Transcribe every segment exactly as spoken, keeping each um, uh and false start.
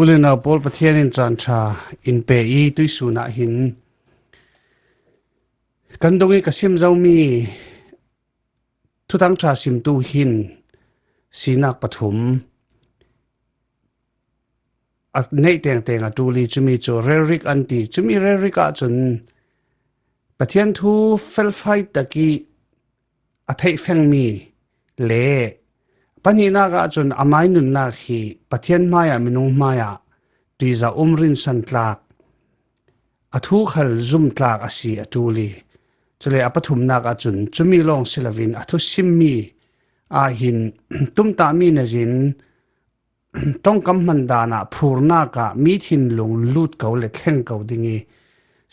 Tulina Paul Pathian in caan ṭha in pe i tuisun ah hin kan dong i ka sim zomi Thuthang ṭha simtu hin sinak pathum a neih tengteng a ṭul i cumi cu relrik an ti. Cumi relrik ahcun Pathian thu felfai tak i a theihfengmi le pahnihnak ahcun amai nunnak hi Pathian hmaiah minung hmaiah ṭihzah um rinsan tlak a thu khal zumtlak a si a ṭul i, cule a pathumnak ahcun cumi lawng si loin a thusimmi ah hin tumtahmi nezin tongkam hman dan ah phurnak ah mi thinlung lut ko le thleng ko ding i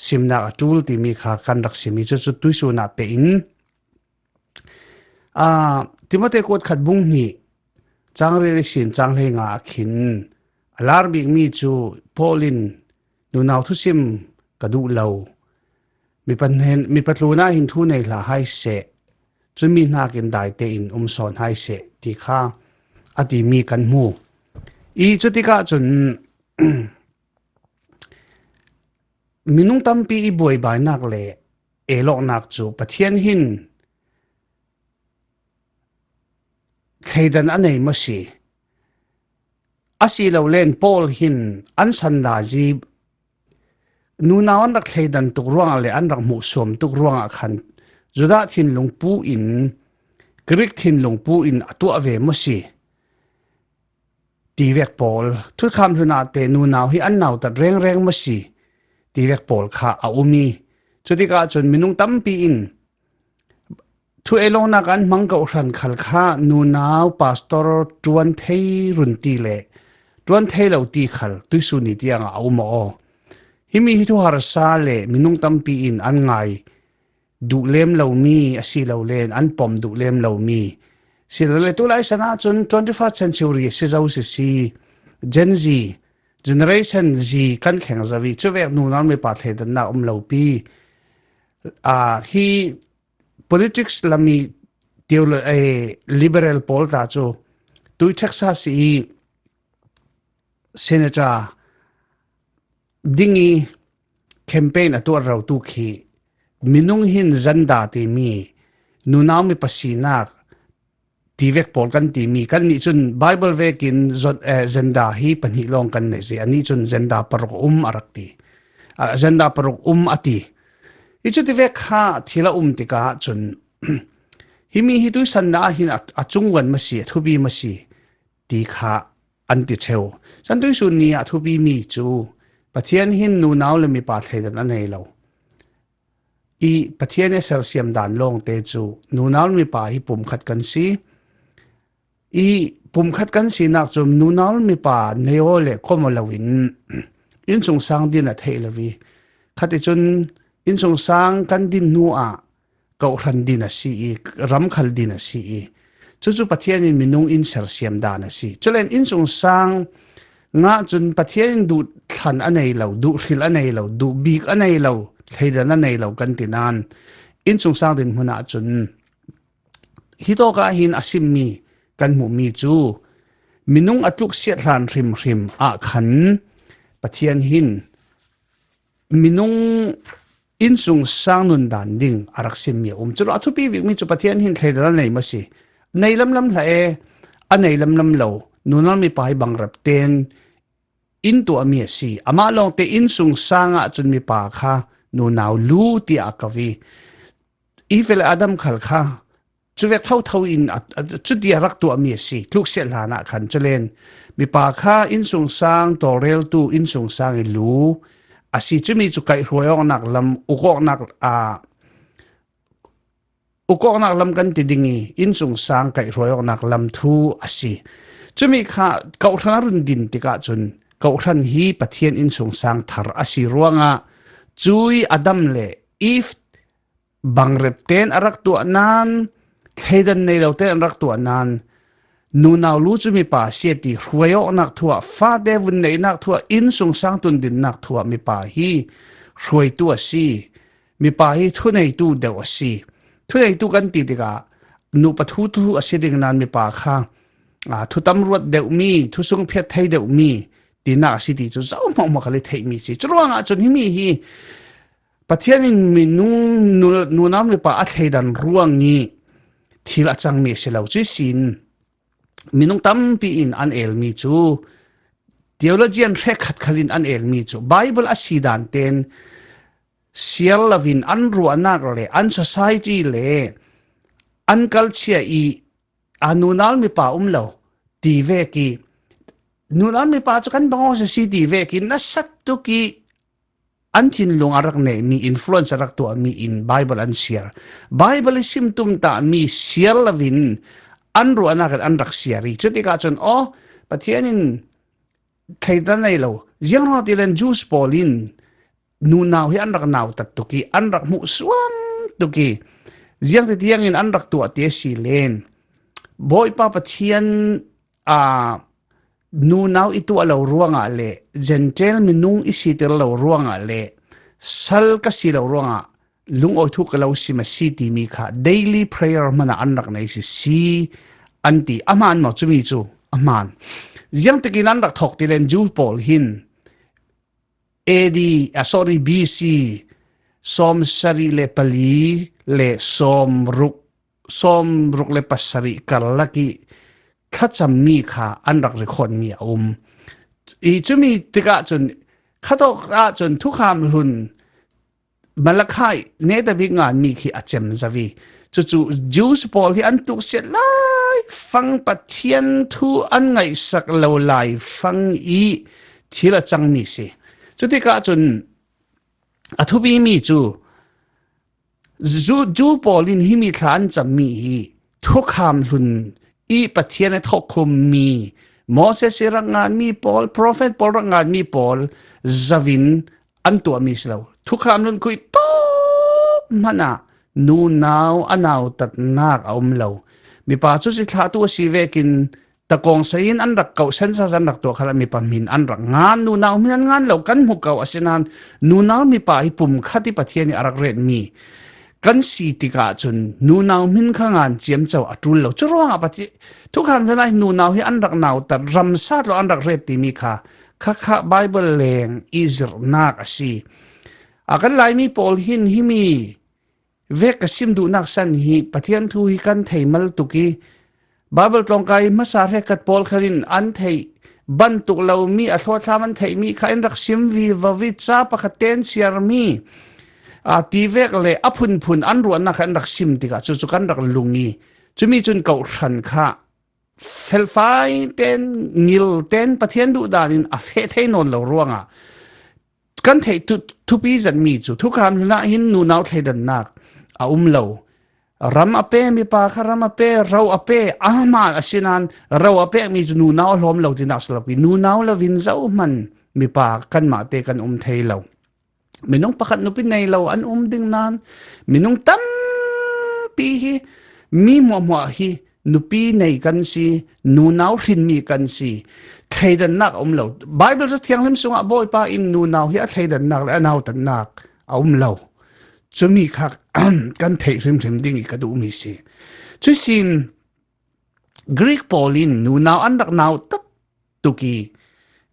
simnak a ṭul timi kha kan rak sim i cucu tuisun ah pe in, aa, Timote kuat khat bung hnih cang rili sin cang hlei nga a khin a lar bikmi cu Paul in nunau thusim ka duh lo, mipa hnen, mipa tlun ah hin thu nei hlah hai seh, cumi hnakin dai tein um sawn hai seh ti kha a timi kan hmu. I cutikah cun minung tampi i buaibainak le elawknak cu Pathian hin thleidan a nei maw si? Asilole Paul hin an sandazi nunau an rak thleidan tuk ruangah le an rak hmuhsuam tuk ruangah khan Judah thinlung pu in Greek thinlung pu in a tuah ve maw si? Ti vek pawl, thukham hlun ah te nunau hi an nautat rengreng maw si? Ti vek pawl kha a um i, cutikah cun minung tampi in thu elawknak an hmang kohhran khal kha nunau pastor ṭuan thei run ti le ṭuan thei lo ti khal tuisun ni tiangah a um aw. Himi hi thuharsa le minung tampi in an ngai duh lem lomi, asilole an pom duh lem lomi. Silole tulai san ahcun twenty-first century si zo sisi, Gen Z, Generation Z kan thleng zo i, cuvek nunau mipa thleidannak um lopi. Aa, hi politics lam i theolo-, eh, liberal pawl ta cu tui Texas i senator ding i campaign a tuar rotu khi minung hin zanda timi nunau mipa sinak ti vek pawl kan timi, kannih cun Bible vekin zon-, eh, zenda hi pahnih lawng kan nei si. Anih cun zenda paruk um a rak ti. Ah, zenda paruk um a ti. I cuti vek kha thil a um tikah cun himi hi tuisannak ah hin a, a cungvuan maw si, a thupi maw si ti kha an ti ṭheu. San tuisun ni ah a thupimi cu Pathian hin nunau le mipa thleidan a nei lo. I Pathian i sersiam dan lawngte cu nunau le mipa hi pumkhat kan si. I pumkhat kan sinak cu nunau le mipa nei aw le kom aw loin innsungsang din a theih lo i, khat i cun innsungsang kan din hnu ah kohhran din a si i, ram khal din a si i, cucu Pathian in minung in sersiam dan a si. Culen innsungsang ngah cun Pathian in duh thlan a nei lo, duh hril a nei lo, duh bik a nei lo, thleidan a nei lo kan ti nain innsungsang dinhmun ah cun hitawk ah hin a simmi kan hmuhmi cu minung a tluksiat hlan hrimhrim ah khan Pathian hin minung innsungsang nundan ding a rak simmi a um. Culo a thupi bikmi cu Pathian hin thleidan a nei maw si? Nei lamlam hlah e, a nei lamlam lo. Nunau mipa hi bangrep tein in tuahmi a si. Amah lawngte innsungsang ah cun mipa kha nunau lu tiah a ko i, Eve le Adam khal kha cuvek thotho in a, a, cuti a rak tuahmi a si. Tluksiat hlan ah khan culen mipa kha innsungsang tawlreltu innsungsang i lu a si. Cumi cu kaihhruai awknak lam, uk awknak, aa, uk awknak lam kan ti ding i innsungsang kaihhruai awknak lam thu a si. Cumi kha kohhran a run din tikah cun kohhran hi Pathian innsungsang thar a si ruangah cui Adam le Eve bangrep tein a rak tuah nain, thleidan nei lo tein a rak tuah nain, nunau lu cu mipa a si a ti hruai awknak thu ah, fate vun neihnak thu ah, innsungsang tundinnak thu ah mipa hi hruaitu a si. Mipa hi thuneitu deuh a si. Thuneitu kan ti tikah nupa thu thu a si ding nain mipa kha, aa, thutam ruat deuhmi, thusung phiat thei deuhmi, tinak a si ti cu zo hmuahhmuah khal i theihmi si. Curuangah cun himi hi Pathian in minung nu-, nunau mipa a thleidan ruang i thil a cangmi a si lo. Cuih sin minung tampi in an elmi cu, theologian hrekkhat khal in an elmi cu, Bible a si dan tein siar loin an ruahnak le an society le an culture i a nunau mipa um lo ti vek i, nunau mipa cu kan bang aw si ti vek i, nasat tuk i an thinlung a rak neihmi, influence a rak tuahmi in Bible an siar. Bible i sim tumtahmi siar loin an ruahnak in an rak siar i, cutikah cun, aw, Pathian in thleidan nei lo. Ziangruangah ti len Jews pawl in nunau hi an rak nautat tuk i, an rak hmuhsuam tuk i, ziangtitiang in an rak tuah ti a si len, Bawipa Pathian, aa, nunau i tuah lo ruangah le Gentile minung i sitir lo ruangah le sal ka si lo ruangah lungawi thuk ka lo sim a si timi kha daily prayer hmanah an rak nei si si an ti. A hmaan maw cumi cu? A hmaan. Ziangtikin an rak thawk ti len Jew pawl hin A D, ah, sorry, B C sawm sarih le pali le sawm ruk, sawm ruk le pasarih karlak i thlacammi kha an rak record mi a um. I cumi tikah cun, khatawk ah cun thukham hlun Malakhai netabik nganmi khi a cem zo i, cucu Jews pawl hi an tuksiat lai fang, Pathian thu an ngaihsak lo lai fang i thil a cangmi si. Cutikah cun a thupimi cu Ju-, Jew pawl in himi thla an cammi hi thukham hlun i Pathian a thawkkhummi Moses i rak nganmi pawl, profet pawl rak nganmi pawl zo in an tuahmi si lo. Thukham hlun khuitawk hmanh ah nunau a nautatnak a um lo. Mipa cu si thlahtu a si vekin takawng sa in an rak kauh, census an rak tuah khalah mipa hmin an rak ngan, nunau hmin an ngan lo, kan hmu ko. Asinain nunau mipa hi pumkhat i Pathian i a rak retmi kan si tikah cun nunau hmin kha ngan ciamco a ṭul lo. Curuangah Pathian thukham hlun ah hin nunau hi an rak nautat, ramsat lo an rak ret timi kha khakha Bible leng i zirhnak a si. A kan Laimi pawl hin himi vek ka sim duhnak san hi Pathian thu hi kan thei mal tuk i, Bible tlawngkai hmasa hrekkhat pawl khal in an theih bantuk lomi, a thlawthlam an theihmi kha in rak sim vivo i, ca pakhat tein siarmi, aa, ti vek le a phunphun an ruahnak kha in rak sim tikah cucu kan rak lung i, cumi cun kawhhran kha felfai tein, ngil tein Pathian duhdan in a feh thei nawn lo ruangah kan theih tu-, thupi zetmi cu thukham hlun ah hin nunau thleidannak a um lo. Ram a pe mipa kha ram a pe, ro a pe, a hmaan asinain ro a pekmi cu nunau a hlawm lo tinak si lo i, nunau lo in zohhmanh mipa kanmah te kan um thei lo. Minung pakhat nupi nei lo an um ding nain minung tampi hi, mi hmuahhmuah hi nupi nei kan si, nunau hrinmi kan si. Thleidannak a um lo. Bible Ca Thianghlim sungah Bawipa in nunau hi a thleidannak le a nautatnak a um lo. Cumi kha kan theih hrimhrim ding i ka duhmi si. Cuihsin Greek pawl in nunau an rak nautat tuk i,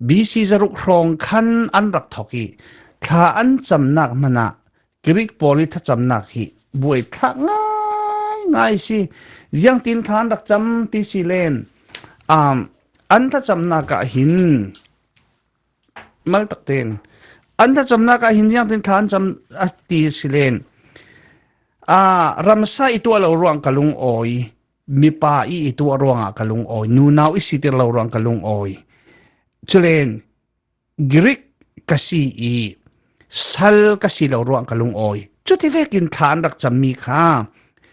B C zaruk hrawng khan an rak thawk i, thla an camnak hmanh ah Greek pawl i thlacamnak hi buaithlak ngaingai si. Ziangtin thla an rak cam ti si len, um, an thlacamnak ah hin, maltak tein, an thlacamnak ah hin ziangtin thla an cam a ti si len, aa, ramsa i tuah lo ruang ka lungawi, mipa i i tuah ruangah ka lungawi, nunau i sitir lo ruang ka lungawi. Culen Greek ka si i sal ka si lo ruang ka lungawi. Cuti vekin thla an rak cammi kha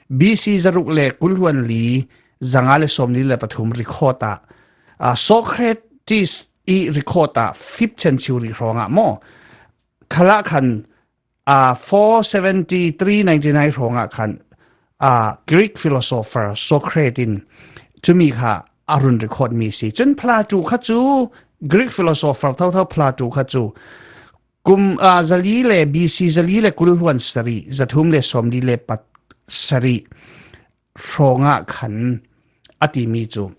B C zaruk le kulhluan li zanga le sawmli le pathum record ah, aa, Socrates i record ah fifth century hrawngah maw, khalah khan, aa, four seventy three ninety nine hrawngah khan, aa, Greek philosopher Socrates in cumi kha a run record mi si. Cun Plato kha cu, Greek philosopher thotho Plato kha cu kum, aa, zali le B C zali le kulhluan sarih, zathum le sawmli le pasarih hrawngah khan a timi cu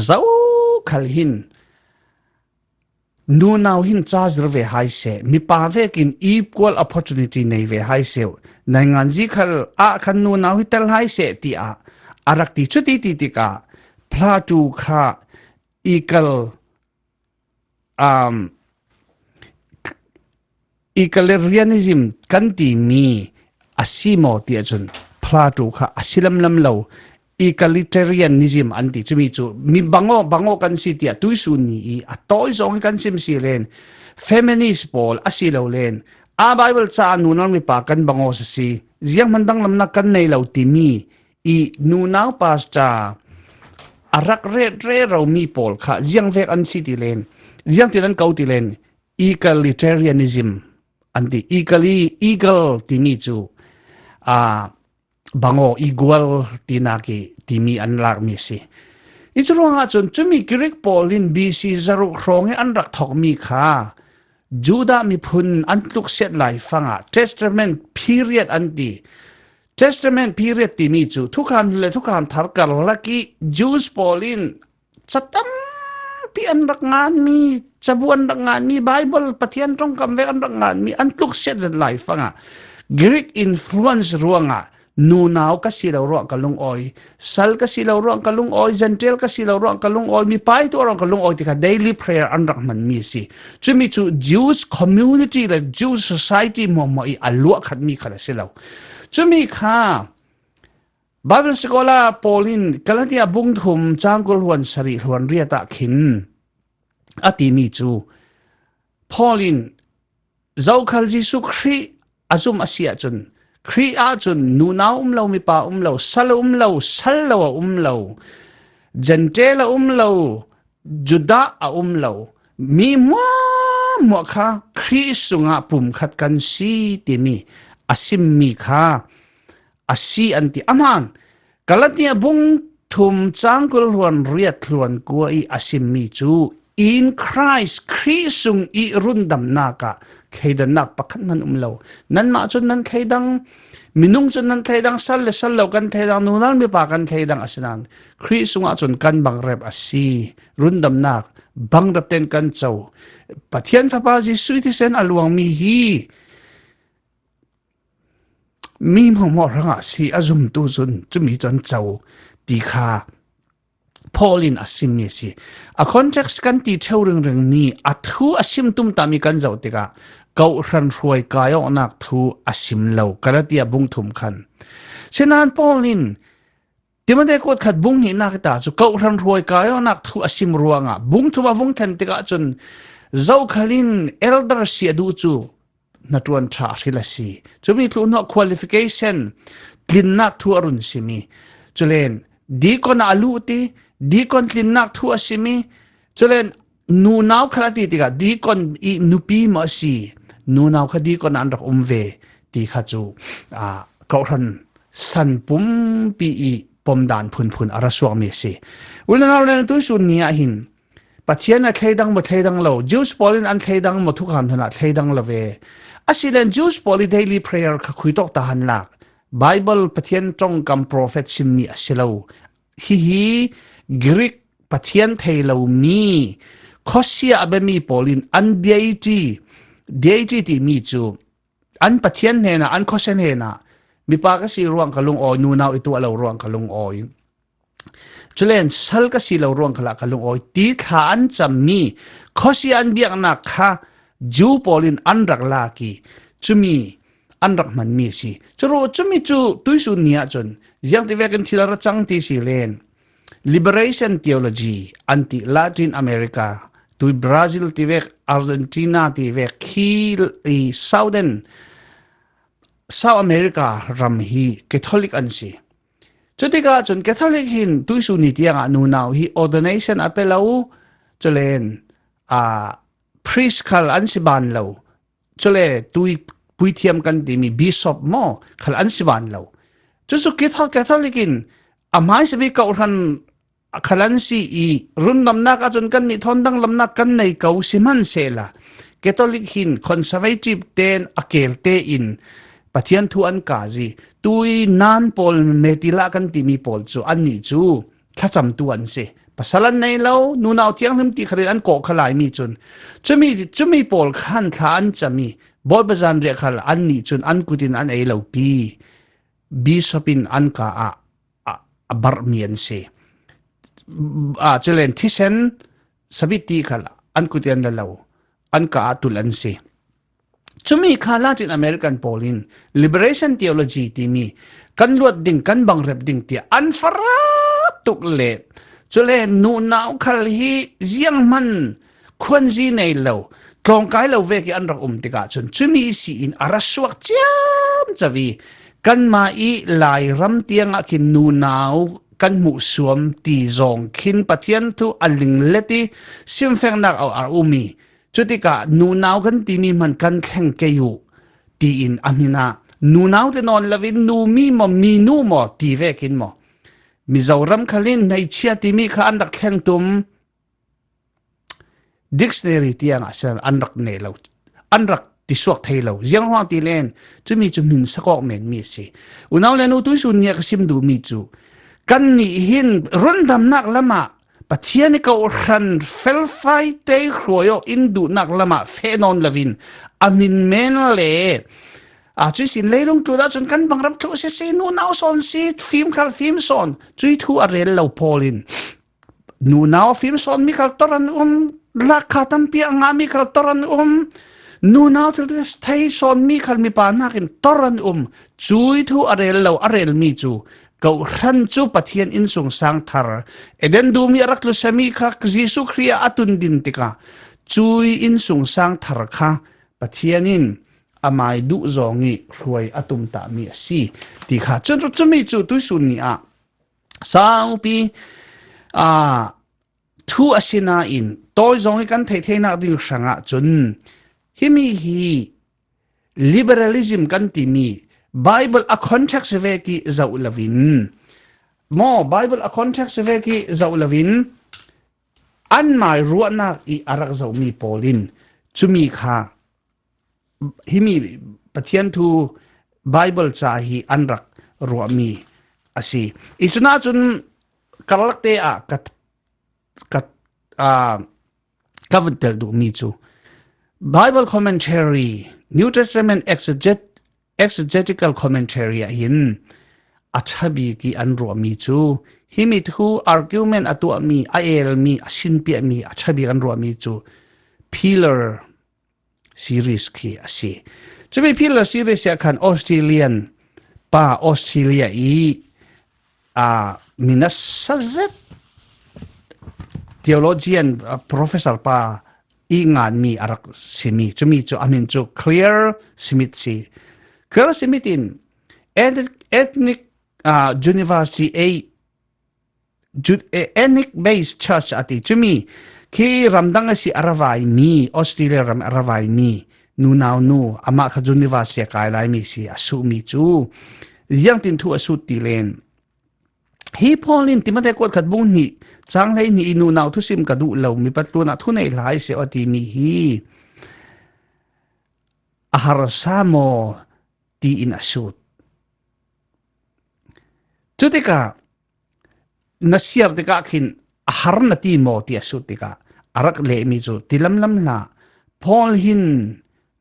zokhal hin nunau hin cha zir ve hai seh, mipa vekin equal opportunity nei ve hai seh, naingan zi khal ah khan nunau hi tel hai seh, tiah a rak ti chuti ti tikah Plato kha equal, um, egalitarianism kan timi a si maw tiah cun Plato kha a si lamlam lo. Egalitarianism an ti, cumi cu mi bangaw, bangaw kan si tiah tuisun ni i a tawi zong hi kan sim si len, feminist pawl a si lo len, a Bible caah nunau mipa kan bangaw si, zianghman danglamnak kan nei lo timi i nunau pastor a rak ret rero mi pawl kha ziangvek an si ti len, ziangtin an ko ti len, egalitarianism an ti, equally, equal timi cu, aa, bangaw, equal tinak i timi an lakmi a si. I cu ruangah cun cumi Greek pawl in B C zaruk hrawng i an rak thokmi kha Judah miphun an tlukset lai fangah Testament period an ti. Testament period timi cu thukham le thukham thar karlak i Jews pawl in ca tampi an rak nganmi, cabu an rak nganmi, Bible Pathian ṭongkam vek an rak nganmi, an tlukset zet lai fangah Greek influence ruangah nunau ka si lo ruang ka lungawi, sal ka si lo ruang ka lungawi, Gentile ka si lo ruang ka lungawi, mipa i tuah ruang ka lungawi ti kha daily prayer an rak hmanmi a si. Cumi cu Jews community le Jews society hmuahhmuah i a luah khatmi khat a si lo. Cumi kha Bible scholar pawl in Galatia bung thum cang kul hluan sarih hluan riat ah khin a timi cu Paul in zokhal Jesuh Khrih a zum a si ahcun, Khrih ahcun nunau um lo, mipa um lo, sal a um lo, sal lo a um lo, Gentile a um lo, Judah a um lo, mi hmuahhmuah kha Khrih sungah pumkhat kan si timi a simmi kha a si an ti. A hmaan, Galatia bung thum cang kul hluan riat hluan kua i a simmi cu, in Christ, Khrih sung i rundamnak ah thleidannak pakhat hman um lo. Nanmah cun nan thleidang, minung cun nan thleidang, sal le sal lo kan thleidang, nunau mipa kan thleidang a si nain Khrih sungah cun kan bangrep a si. Rundamnak bangrep tein kan co. Pathian Fapa Jesuh i thisen a luangmi hi mi hmuahhmuah hrangah si a zumtu cun cumi cu an co ti kha Paul in a simmi a si. A context kan ti ṭheo ringringmi, a thu a sim tumtahmi kan zoh tikah, kawhhran hruai kai awknak thu a sim lo, Galatia bung thum khan. Sinain Paul in Timote kuat khat bung hnihnak hi ta cu, kawhhran hruai kai awknak thu a sim ruangah, bung thum a vung thlen tikah cun, zokhal in elder si a duh cu, hnaṭuan ṭha a hril a si. Cumi thluh hnuah qualification, tlinnak thu a run simi. Culen, deacon ah a luh ti, deacon tlinnak thu a simi. Culen, nunau khal a ti tikah, deacon i nupi maw a si, nunau kha deacon ah an rak um ve ti kha cu, aa, kawhhran san pumpi i pomdan phunphun a ra suakmi a si. U le nau le tuisun ni ah hin, Pathian a thleidang maw thleidang lo, Jews pawl in an thleidang maw thukham hlan ah thleidang lo ve. Asilen Jews pawl i daily prayer kha khui tawk ta han lak. Bible Pathian ṭongkam prophet simmi a si lo. Hihi Greek Pathian thei lomi, khuasia a biami pawl in an deity, deity timi cu an Pathian hnenah, an khuasia hnenah, mipa ka si ruang ka lungawi, nunau i tuah lo ruang ka lungawi, culen sal ka si lo ruang khalah ka lungawi, ti thla an cammi, khuasia an biaknak kha Jew pawl in an rak lak i, cumi an rak hmanmi a si. Curuh cumi cu tuisun ni ahcun, ziangti vekin thil a ra cang ti si len, liberation theology an ti, Latin America, tui Brazil ti vek, Argentina ti vek, khi i Southern, South America ram hi Catholic an si. Cutikah cun Catholic hin tuisun ni tiangah nunau hi ordination a pe lo, culen, aa, priest khal an si ban lo. Cule tui puithiam kan timi bishop maw khal an si ban lo. Cucu Catholic in a hmaisabik kawhhran khal an si i, rundamnak ahcun kannih thawn danglamnak kan nei ko sihmanhsehla, Catholic hin conservative tein a keel tein Pathian thu an kah i, tui nan pawl, Metila kan timi pawl cu annih cu thlacamtu an si. Pasal an nei lo, nunau thianghlim ti khalin an kawh kha lai mi cun, cumi, cumi pawl khan thla an cami, bawlbazan riah khal an nih cun an kutin an ei lo pi. Bishop in an ka ah, a, a barh mi an si. Ah, culen thisen sabit ti khal an kutin an la lo, an ka ah tul an si. Cumi kha Latin American pawl in liberation theology timi kan luat ding, kan bangrep ding tiah an farah tuk le, cule nunau khal hi zianghman khuanzi nei lo, tlawngkai lo vek i an rak um tikah cun cumi si in a ra suak ciamco i kanmah i Lairam tiangah khin nunau kan hmuh suam ti zong khin Pathian thu a linglet i simfengnak a, a um i, cutikah nunau kan timi hman kan thleng kei uh, tiin a hmin ah nunau te nawn loin numi maw, minu maw ti vekin maw, Mizoram khal in hmeichhia timi kha an rak thleng tum. Dictionary tiang ah sian an rak nei lo, an rak tisuak thei lo. Ziangruang ti len cumi cu hmin sakawk men mi a si. Unau le nu, tuisun ni a ka sim duhmi cu kannih hin rundamnak lamah Pathian i kohhran felfai te hruai awk in duhnak lamah feh nawn loin a hmin men le, aa, cuih sin leilung tlun ahcun kan bangrap thluh sisi, nunau sawn si, fim khal fim sawn, cui thu a rel lo Paul in nunau a fim sawnmi khal tor an um, lakkha tampi a ngahmi khal tor an um, nunau thil thei sawnmi khal mipa hnakin tor an um. Cui thu a rel lo, a relmi cu kohhran cu Pathian innsungsang thar, Eden dum i a rak tlusami kha Jesuh Khrih ah a tun din tikah cui innsungsang thar kha Pathian in amai duh zong i hruai a tumtahmi a si ti kha. Cun cumi cu tuisun ni ah saupi, aa, thu a si nain tawi zong i kan theih theinak ding hrangah cun himi hi liberalism kan timi Bible a context vek i zoh loin, maw, Bible a context vek i zoh loin anmai ruahnak i a rak zohmi pawl in cumi kha, himi Pathian thu Bible ca hi an rak ruahmi a si. I cunah cun karlak te ah ka, ka, aa, ka vun tel duhmi cu Bible Commentary, New Testament Exeget-, Exegetical Commentary ah hin a ṭhabik i an ruahmi cu, himi thu argument a tuahmi, a elmi, a sinpiakmi a ṭhabik an ruahmi cu Pillar series khi a si. Cumi Pillar series ah khan Australian pa, Australia i, aa, mi nasa zet theologian, aa, professor pa i nganmi a rak simi. Cumi cu a hmin cu Claire Smith si. Claire Smith in eth-, ethnic, aa, university ei Ju-, eh, ethnic based church a ti. Cumi khi ramdang a si a ravaimi, Australia ram a ravaimi nunau nu, amah kha university a kai laimi si a suhmi cu ziangtin thu a sut ti len. Hi Paul in Timote kuat khat bung hnih cang hlei hnih i nunau thusim ka duh lo, mipa tlunah thu nei hlah i seh a timi hi a harsa maw tiin a sut. Cutikah na siar tikah khin a har na ti maw ti a sut tikah a rak lehmi cu ti lamlam hlah. Paul hin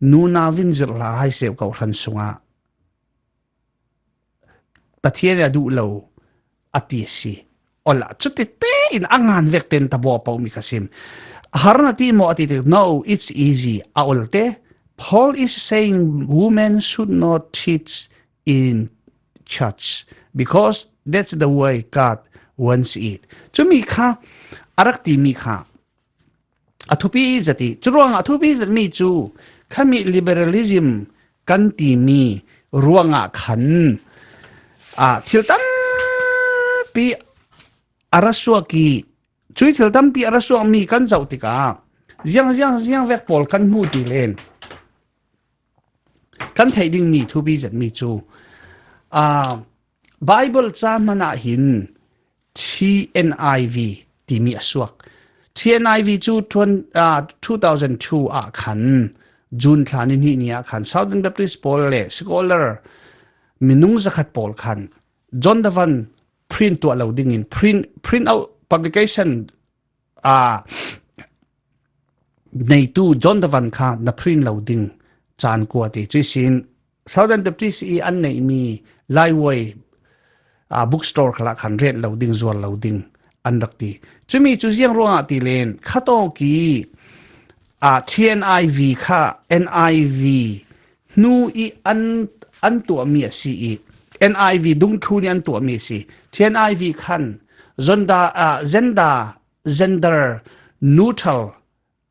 nunau in zirh hlah hai seh kohhran sungah Pathian a duh lo a ti a si. Ola, cuti tein a ngan vek ten tabaw a pomi kha sim. A har na ti maw a ti tik? No, it's easy. A ol te. Paul is saying women should not teach in church because that's the way God wants it. Cumi kha a rak timi kha a thupi zat i, curuangah a thupi zatmi cu khami liberalism kan timi ruangah khan, aa, thil tampi a ra suak i, cui thil tampi a ra suakmi kan zoh tikah ziang, ziang, ziang vek pawl kan hmu ti len kan theih dingmi thupi zetmi cu, aa, Bible ca hmanh ah hin T N I V timi a suak. T N I V cu twen-, aa, two thousand two ah khan, June thla ni hnih ni ah khan Southern Baptist pawl le scholar minung zakhat pawl khan John Davan print tuah lo dingin print, print out, publication a neitu John Davan kha na print lo ding caan kua ti. Cuisin Southern Baptist i an neihmi Laiwoi a bookstore khalah khan ret lo ding, zuar lo ding an rak ti. Cumi cu ziang ruangah ti len khatawk i a T N I V kha N I V hnu i an an tuahmi a si i N I V dungthlun i an tuahmi a si. T N I V khan zonda a zenda gender neutral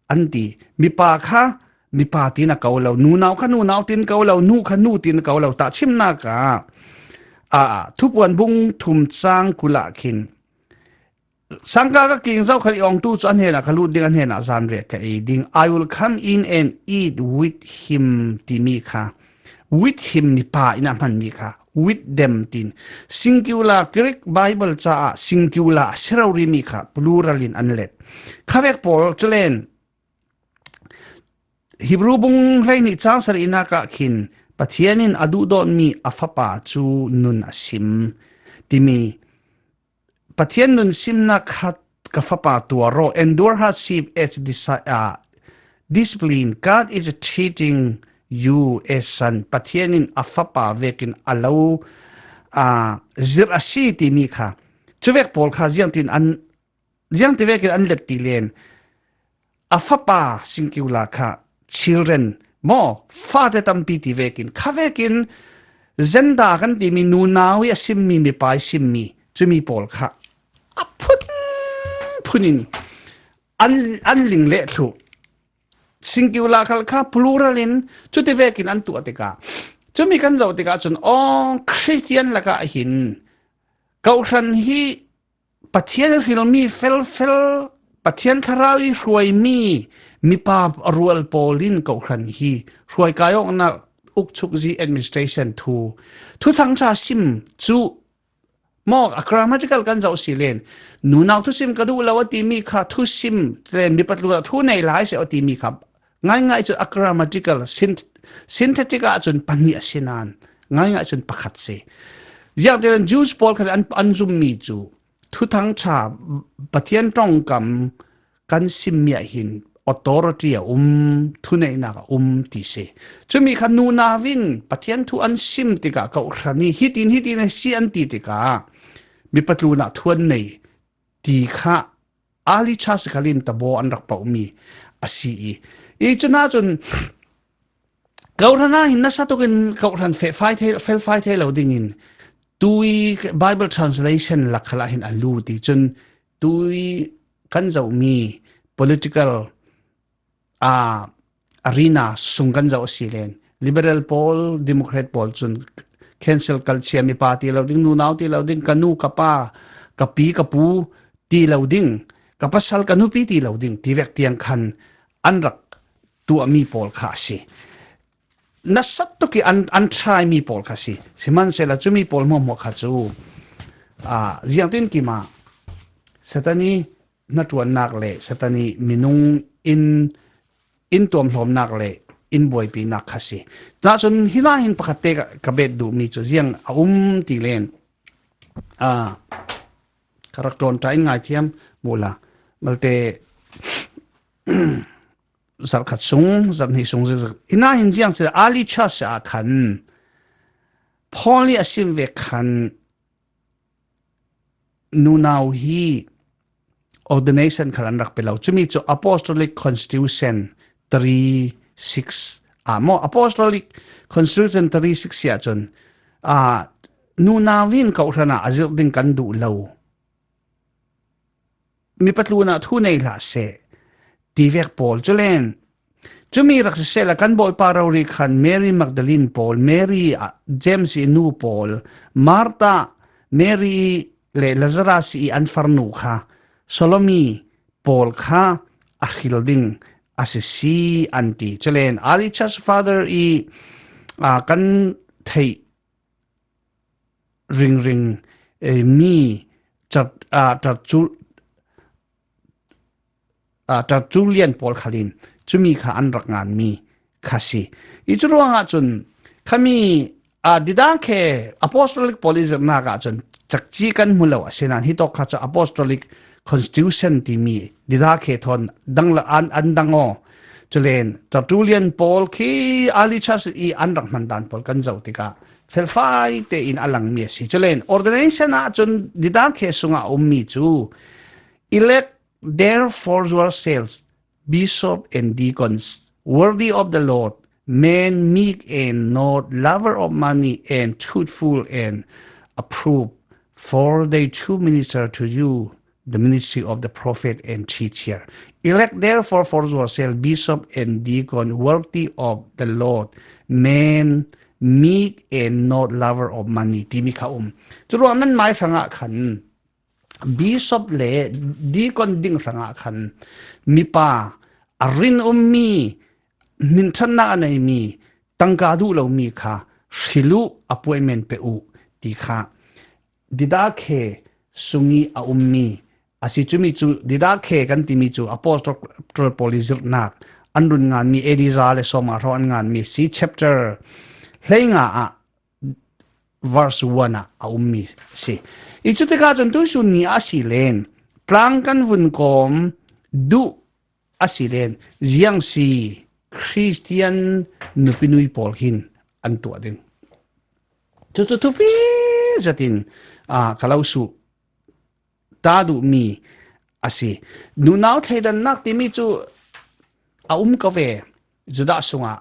an ti. Mipa kha mipa tin a ko lo, nunau kha nunau tin ko lo, nu kha nu tin ko lo. Tahchimnak ah a Thupuan bung thum cang kul ah khin sangka ka king zo kha i awngtu cu a hnenah ka lut ding, a hnenah zanriah ka ei ding. I will come in and eat with him timi kha with him mipa in a hmanmi kha with them tin. Singular Greek Bible caah singular a si rorimi kha plural in an let. Khavek pawl cu len Hebru bung hleihnih cang sarihnak ah khin Pathian in a duhdawtmi a fapa cu nun a sim timi Pathian nun simnak khat ka fapa tuar aw, endure hardship as disi- ah, discipline. God is treating you as son. Pathian in a fapa vekin a lo ah, zirh a si timi kha. Cuvek pawl kha ziangtin an ziangti vekin an let ti len a fapa singular kha children maw, fate tampi ti vekin kha vekin zenda kan timi nunau i a simmi mipa i simmi cumi pawl kha a phun phun in an, an ling leh thluh. Singular khal kha plural in cuti vekin an tuah tikah cumi kan zoh tikah cun aw Khristian lakah hin Kohhran hi Pathian hrilmi felfel, Pathian thlarau i hruaimi mipa rual pawl in Kohhran hi hruai kaiawknak ukchukzi administration thu, thuthangṭha sim cu maw, a grammatical kan zoh si len nunau thusim ka duh lo a timi kha thusim len mipa tlunah thu nei lai seh a timi kha ngaingai cun a grammatical, synth- synthetic ah cun pahnih a si nain ngaingai cun pakhat si. Ziangte len Jews pawl kha an, an zummi cu thuthangṭha Pathian ṭongkam kan simmi ah hin authority a um, thuneihnak a um ti si. Cumi kha nunau in Pathian thu an sim tikah Kohhran i hitin hitin a si an ti tikah mipa tlunah thu an nei ti kha early church khal in tabaw an rak pauhmi a si i, i cun ahcun Kohhran ah hin nasa tukin Kohhran feh fai thei, fel fai thei lo dingin tui Bible translation lak khal ah hin a lut i cun tui kan zohmi political a arena sung kan zoh a si len Liberal pawl, Democrat pawl cun cancel culture, mipa ti lo ding, nunau ti lo ding, ka nu, ka pa, ka pi, ka pu ti lo ding, ka pasal, ka nupi ti lo ding ti vek tiang khan an rak tuahmi pawl kha a si. Nasa tuk i an, an try mi pawl kha si. Sihmanhsehlaw cumi pawl hmuahhmuah kha cu, aa, ziangtin kim ah Satan i hnaṭuannak le Satan i minung in, in tuamhlawmnak le in buaipinak kha si. Cun hin pakhat te ka, ka bet duhmi cu ziang a um ti len, aa, ka rak ṭuanṭa in ngaithiam mu la. Malte, zarh khat sung, zarh hnih sung zikzik. Hi nain ziang si early church ah khan Paul i a sim ve khan nunau hi ordination khal an rak pe lo. Cumi cu Apostolic Constitution three six ah maw, Apostolic Constitution three six ah cun, aa, nunau in Kohhran ah a zirh ding kan duh lo. Mipa tlunah thu nei hlah seh, ti vek pawl cu len. Cumi rak sisehla kan Bawipa rori khan Mary Magdalene pawl, Mary, ah, James i nu pawl, Martha, Mary le Lazarus i an farnu kha, Salome pawl kha a hril ding a si si an ti. Cu len, early church father i, ah, kan theih ringring, eh, mi ṭat-, ah, ṭatcu-, ah, Tertullian pawl khal in cumi kha an rak nganmi kha si. I cu ruangah cun khami, ah, Didache Apostolic pawl i zirhnak ah cun cakci kan hmu lo a si nain hitawk kha cu Apostolic constitution timi Didache thawn dang la an, an dang aw. Culen Tertullian pawl khi early church i an rak hman dan pawl kan zoh tikah felfai tein a langmi a si. Culen ordination ah cun Didache sungah a ummi cu, "Elect therefore yourselves, bishop and deacons, worthy of the Lord, men meek and not lover of money and truthful and approved, for they too minister to you the ministry of the prophet and teacher. Elect therefore for yourself bishop and deacon worthy of the Lord, men meek and not lover of money," timi kha um. Curuang nan mai hrangah khan bishop le deacon ding hrangah khan mipa a rin ummi, hminṭhannak a neimi, tangka duh lomi kha hril uh, appointment pe uh ti kha Didache sungih a ummi a si. Cumi cu Didache kan timi cu apostle pawl i zirhnak an run nganmi, A D za le sawmnga hrawng an nganmi si. Chapter hleinga ah verse one ah a ummi si. I cutikah cun tuisun ni a si len tlang kan vun kawm duh a si len ziang si Khristian nupi nui pawl hin an tuah ding. Cucu thupi zetin, aa, ka lo suh ta duhmi a si. Nunau thleidannak timi cu a um ko ve, Judah sungah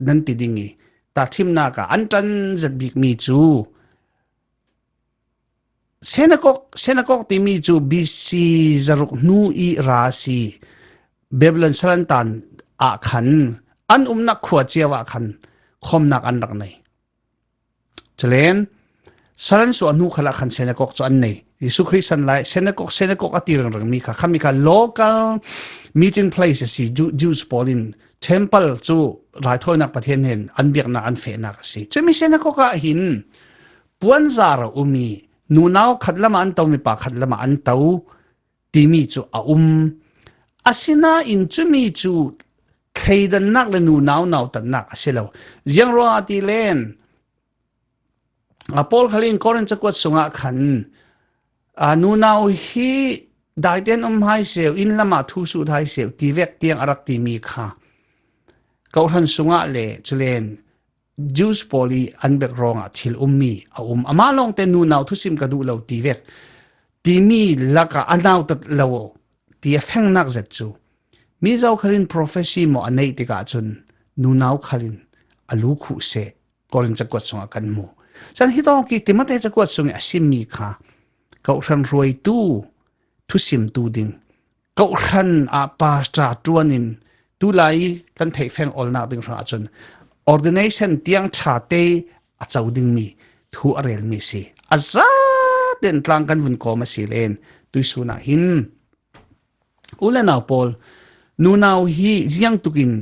nan ti ding i, tahṭhimnak ah an ṭan zet bikmi cu, Senakok, senakok timi cu B C zaruk hnu i ra a si. Babylon salantan ah khan an umnak khua cio ah khan khawmnak an rak nei. Culen salan suah hnu khalah khan senakok cu an nei. Jesuh Khrih san lai senakok, senakok a ti ringringmi kha, khami kha local meeting place a si. Ju-, Jews pawl in temple cu raithawinak Pathian hnen an biaknak, an fehnak a si. Cumi senakok ah hin puanzar a um i nunau khat lamah an to, mipa khat lamah an to timi cu a um. Asinain cumi cu thleidannak le nunau nautannak a si lo. Ziang ruangah ti len, a, Paul khal in Korin cakuat sungah khan, a, nunau hi daite'n um hai seh, inn lamah thu sut hai seh ti vek tiang a rak timi kha, kawhhran sungah le culen Jews pawl i an bek ruangah thil ummi a um. Amah lawngte nunau thusim ka duh lo ti vek timi lakah a nautat lo ti a fengnak zet cu, mi zokhal in prophecy maw a neih tikah cun nunau khal in a lu khuh seh, Korin cakuat sungah kan hmu. Cun hitawk i Timote cakuat sung i a simmi kha kawhhran hruaitu thusimtu ding, kawhhran ah pastor ṭuan in tulai kan theihfeng olnak ding hrangah cun ordination tiang ṭha te a co dingmi thu a relmi a si. A zaten tlang kan vun kawm a si len tuisun ah hin u le nau pawl, nunau hi ziang tukin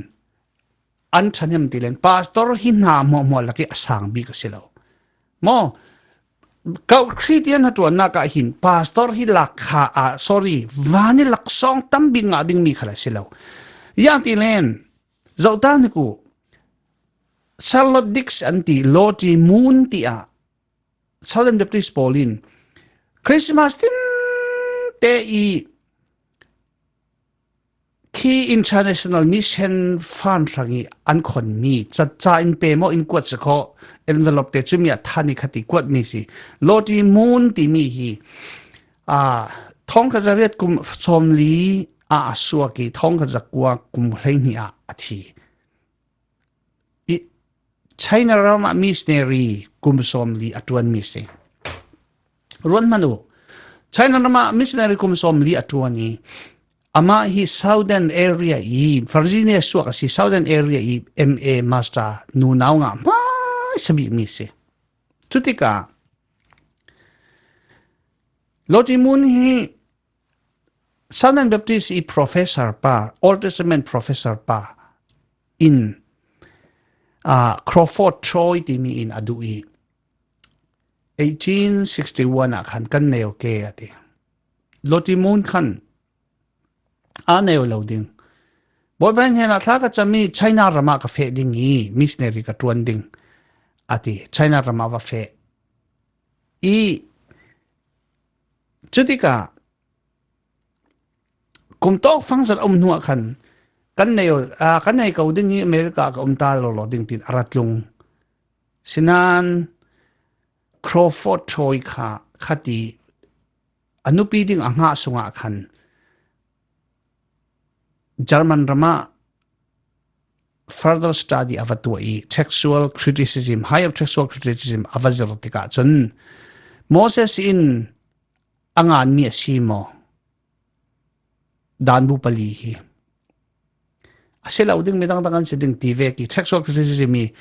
an ṭhahnem ti len pastor hi hna hmuahhmuah lak i a sang bik a si lo. Maw, kawh Khristian hnaṭuannak ah hin pastor hi lakkha, ah, sorry, van i laksawng tam bik ngah dingmi khal a si lo. Ziang ti len, zohta hnik u, Charlotte Dix an ti, Lottie Moon tiah Southern Baptist pawl in Christmas tin te i khi International Mission Fund hrang i an khonmi ca, ca in pe maw, in kuat si kho, envelope te cumi a than i khat i kuatmi si. Lottie Moon timi hi, aa, thawngkhat zariat kum sawmli ah a suak i thawngkhat zakua kum hleihnih ah a thi. I China ram ah missionary kum sawmli a ṭuanmi si. Ruat hmanh u, China ram ah missionary kum sawmli a ṭuan i, amah hi Southern area i, Virginia suak a si, Southern area i M A master nunau ngah hmaisa bikmi si. Cutikah Lottie Moon hi Southern Baptist i professor pa, Old Testament professor pa in, ah, Crawford Troy timi in a duh i, eighteen sixty-one ah khan kan neu ke a ti. Lottie Moon khan aa neu lo ding. Bawipa hnenah thla ka cam i China ram ah ka feh ding i missionary ka ṭuan ding a ti. China ram ah va feh i cutikah Kum tawk fangzat a um hnuah khan kan nei, aa, kan nei ko ding hi, America ka um ta lo lo ding tin a ra tlung. Sinan Crawford Troy kha, kha ti a nupi ding a ngah sungah khan German ramah further study a va tuah i, textual criticism, higher textual criticism a va zir tikah cun, Moses in a nganmi a si maw? Danbu pali hi a si lo ding, midang dang an si ding ti vek i, textual criticism i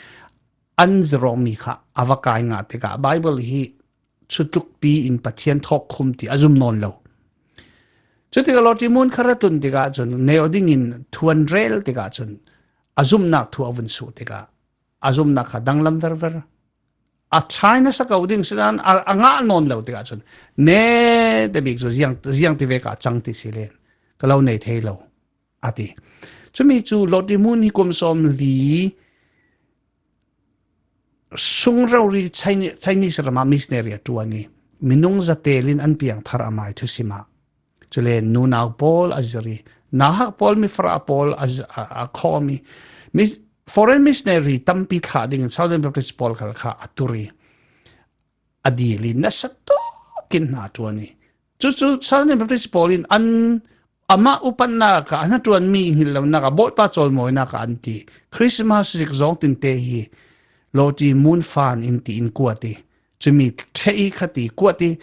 an zirawkmi kha a va kai ngah tikah Bible hi cutlukpi in Pathian thawkkhum ti a zum nawn lo. Cutikah Lawṭi Mun kha ra tlun tikah cun, neu dingin thu an rel tikah cun, a zumhnak thu a vun suh tikah, a zumhnak kha danglam verver. A ṭha in a sa ko ding sinan a, a ngah nawn lo tikah cun, ne te bik cu ziang, ziang ti vek ah cang ti si len ka lo nei thei lo, a ti. Cumi cu Lawṭi Mun hi kum sawm li sung rori Chine-, Chinese ramah missionary a ṭuan i, minung zatel in an piangthar amai thusim ah. Cule nunau pawl a zir i, nauhak pawl, mifarah pawl a z-, a, a khawm i, mis-, foreign missionary tampi thlah dingin Southern Baptist pawl khal kha a tur i, a dil i, nasa tuk in hna a ṭuan i, cucu Southern Baptist pawl in an, amah upatnak ah a hnaṭuanmi hngilh lonak ah Bawipa cawlmawinak ah an ti. Christmas zik zawng tinte hi Lawṭi Mun fan in ti in kuat i, cumi ṭheh i kha ti kuat i,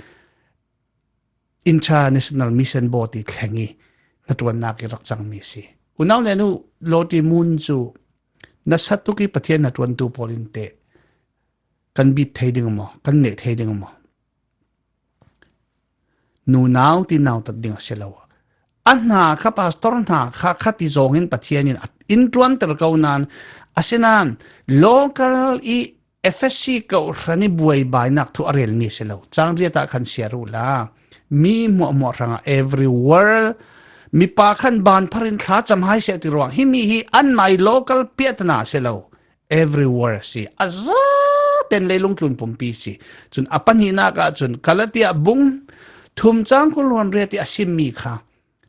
International Mission Board i thleng i hnaṭuannak i rak cangmi a si. Unau le nu, Lawṭi Mun cu nasa tuk i Pathian hnaṭuantu pawl in teh kan bit thei ding maw, kan neh thei ding maw? Nunau ti nautat ding a si lo. A hna kha, pastor hna kha, kha ti zawngin Pathian in a, in ṭuanter ko nain, asinain local i Efesi kawhhran i buaibainak thu a relmi a si lo. Cang riat ah khan siar uhla, mi hmuahhmuah hrangah everywhere, mipa khan banphar in thlacam hai seh ti ruang. Himi hi anmai local piatna a si lo. Everywhere a si. A zaten leilung tlun pumpi a si. Cun a pahnihnak ah cun Galatia bung thum cang kul hluan riat i a simmi kha,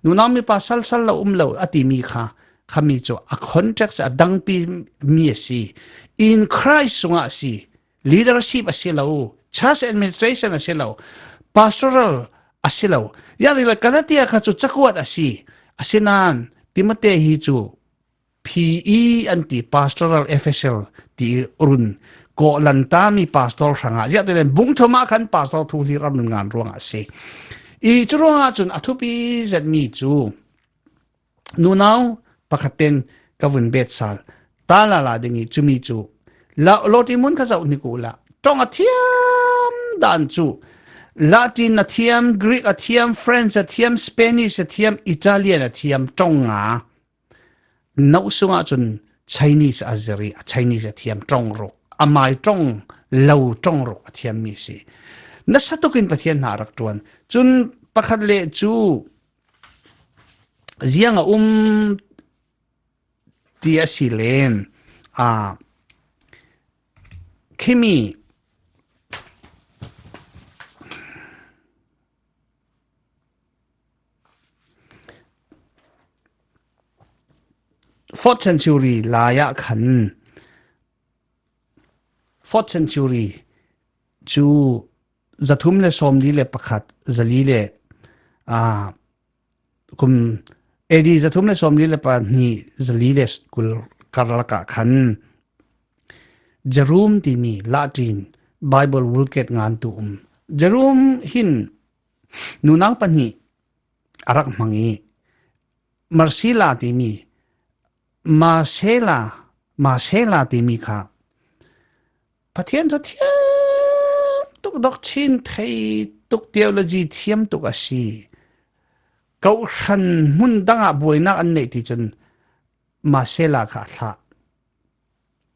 nunau mipa salsal lo um lo a timi kha, khami cu a context a dangpi mi a si. In Christ sungah a si. Leadership a si lo, church administration a si lo, pastoral a si lo. Ziangah Galatia kha cu cakuat a si. Asinain Timote hi cu P E an ti, pastoral official ti run kawhlantami pastor hrangah, ziahtilen bung thum ah khan pastor thu hlir a run ngan ruangah a si. I cu ruangah cun a thupi zetmi cu nunau pakhat ten ka vun bet sal ta lala ding i, cumi cu Lawṭi Mun kha zoh hnik uhla, ṭong a thiam dan cu Latin a thiam, Greek a thiam, French a thiam, Spanish a thiam, Italian a thiam, ṭong nga. No sungah cun Chinese a zir i, a Chinese a thiam ṭong ruk, a mai ṭong lo ṭong ruk a thiammi a si. Nasa tukin Pathian hna a rak ṭuan. Cun pakhat le cu ziang a um ti a si len, aa, khimi fourth century lai ah khan, fourth century cu zathum le sawmli le pakhat, zali le, aa, kum A D zathum le sawmli le pahnih, zali le kul karlak ah khan Jerome timi Latin Bible Vulgate ngantu um. Jerome hin nunau pahnih a rak hmang i, Marcela timi, Marcela, Marcela timi kha Pathian cu thiam tuk, doctrine thei tuk, theology thiam tuk a si. Kawhhran hmun dangah buainak an neih ti cun Marcela kha a thlah.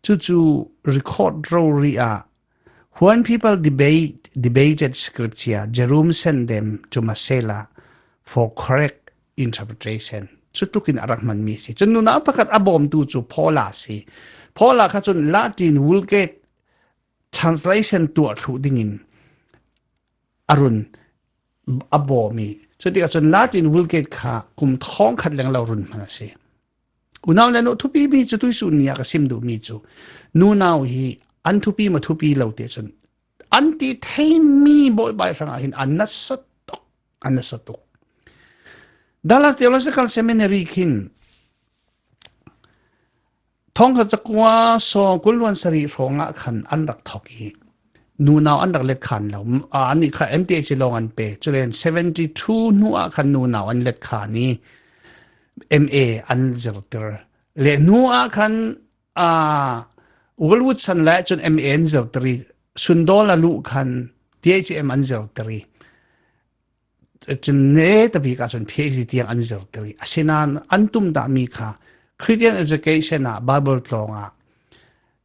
Cucu record rori ah, "When people debate, debated scripture, Jerome sent them to Marcela for correct interpretation." Cutukin a rak hmanmi si. Cun nunau pakhat a bawmtu cu Paula si. Paula kha cun Latin Vulgate translation tuah thluh dingin a run a bawmi. Cutikah cun Latin Vulgate kha kum thawngkhat leng lo run hman a si. Unau le nu, thupi mi cu tuisun ni ah ka sim duhmi cu nunau hi an thupi maw thupi lo te cun an ti theimi Bawipa hrangah hin an nasa tuk, an nasa tuk. Dallas Theological Seminary khin thawngkhat zakua sawm kul luan sarih hrawngah khan an rak thawk i nunau an rak let khan lo. Aa, annih kha M T H lawng an pe. Culen seventy two hnu ah khan nunau an let khan i M A an zirtir. Le hnu ah khan, aa, Walwood san lai cun M A an zirtir i, Sundawl a luh khan T H M an zirtir i, cun neta bik ah cun P H D tiang an zirtir i, asinain an tumdahmi kha Christian education ah, Bible tlawng ah,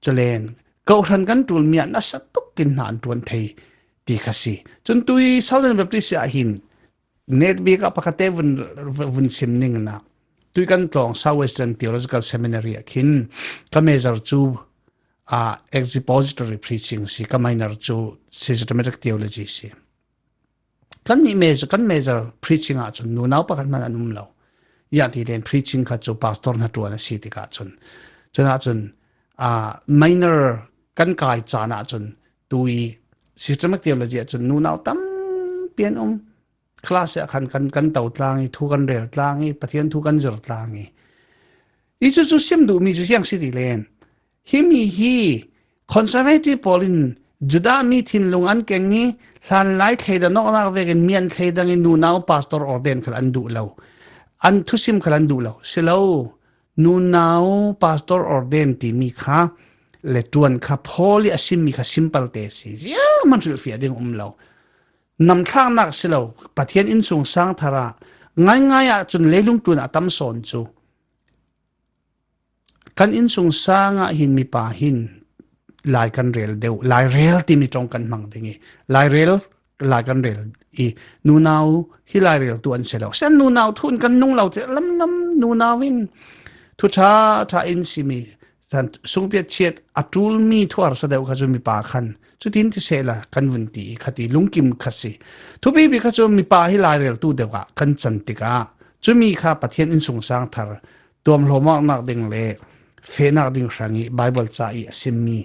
culen kohhran kan ṭulmi ah nasa tukin hna an ṭuan thei ti kha si. Cun tui Southern Baptist ah hin net bik ah pakhat te vun, vun sim ning na, tui kan tlawng Southwestern Theological Seminary ah khin ka major cu, ah, expository preaching si, ka minor cu systematic theology si. Kan nih major, kan major preaching ah cun nunau pakhat hmanh an um lo. Ziah ti len preaching kha cu pastor hnaṭuan a si tikah cun, cun ah cun, aa, minor kan kai caan ah cun tui systematic theology ah cun nunau tampi an um. Class ah khan kan, kan to tlang i, thu kan rel tlang i, Pathian thu kan zir tlang i. I cucu sim duhmi cu ziang si ti len, himi hi conservative pawl in Judah mi thinlung an keng i, hlanlai thleidan awknak vekin mi an thleidang i, nunau pastor ordain khal an duh lo, an thusim khal an duh lo. Si lo, nunau pastor ordain timi kha le ṭuan kha Paul i a simmi kha simple te si. Zianghman hrilhfiah ding um lo. Namthlaknak si lo, Pathian innsungsang thar ah ngaingai ah cun leilung tlun a tam sawn cu kan innsungsang ah hin mipa hin lai kan rel deuh, lai rel timi ṭong kan hmang ding i, lai rel, lai kan rel i, nunau hi lai reltu an si lo. Sian nunau thu in kan nung lo, lam lam nunau in thu ṭha ṭha in simi, San sungpiat chiat a ṭulmi thuarsa deuh kha cu mipa khan cutin ti sehla kan vun ti i kha ti lungkim kha si. Thupipi kha cu mipa hi laireltu deuh ah kan can tikah cumi kha Pathian innsungsang thar tuamhlawmnak ding le fehnak ding hrang i Baibal ca i a simmi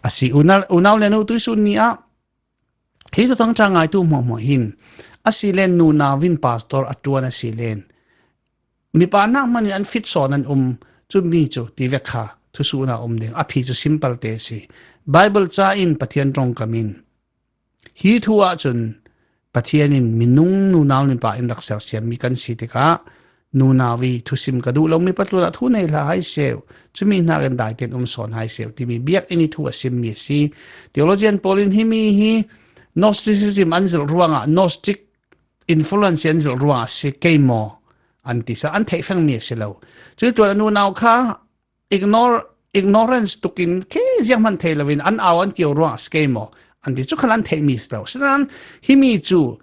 a si. Unau, unau le nu tuisun ni ah hi thuthang ṭha ngaitu hmuahhmuah hin a si len nunau in pastor a ṭuan a si len mipa nak hmanh in an fit sawn an um, cumi cu tivek kha thusuhna um ding a phi cu simple te a si. Baibal ca in Pathian ṭongkam in hi thu ahcun Pathian in minung nunau mipa in rak sersiammi kan si tikah nunau i thusim ka duh lo, mipa tlunah thu nei hlah hai seh, cumi hnakin daitein um sawn hai seh timi biakinn i thu a simmi a si. Theologian pawl in himi hi Gnosticism an zilh ruangah, Gnostic influence an zilh ruangah a si kei maw an ti sa, an theih hrangmi a si lo. Cuih tuan a nunau kha ignore, ignorance tukin khi zianghman thei loin an au an kio ruangah a si kei maw an ti cu khan an theihmi a si lo. Sinain himi cu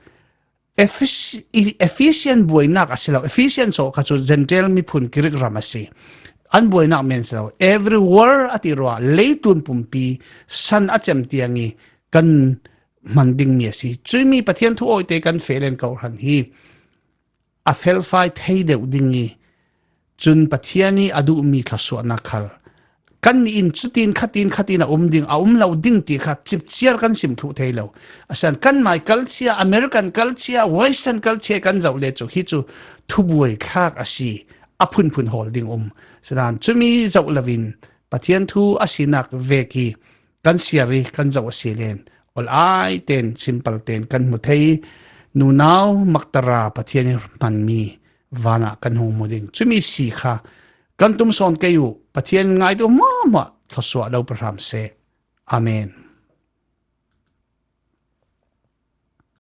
Ephes-, i-, Ephesian buainak a si lo. Ephesian saw kha cu Gentile miphun Greek ram a si. An buainak men si lo. Everywhere a ti ruah, leitlun pumpi san a cem tiang i kan hman dingmi a si. Cuimi Pathian thu awite kan feh len kohhran hi a felfai thei deuh ding i cun Pathian i a duhmi thluasuahnak khal kannih in cutin khatin khatin a um ding, a um lo ding ti kha cipciar kan sim thluh thei lo. Asian kanmai culture, American culture, Western culture kan zoh le cu hi cu thubuai thlak a si, a phunphun hawl ding um. Sinain cumi zoh loin Pathian thu a sinak vek i kan siar i kan zoh a si len, ol ai ten, simple ten kan hmu thei. Nunau maktara Pathian i hmanmi vanah kan hung hmu ding. Cumi si kha kan tum sawn kei uh. Pathian ngaitu hmuahhmuah thluasuah lo pe hram seh. Amen.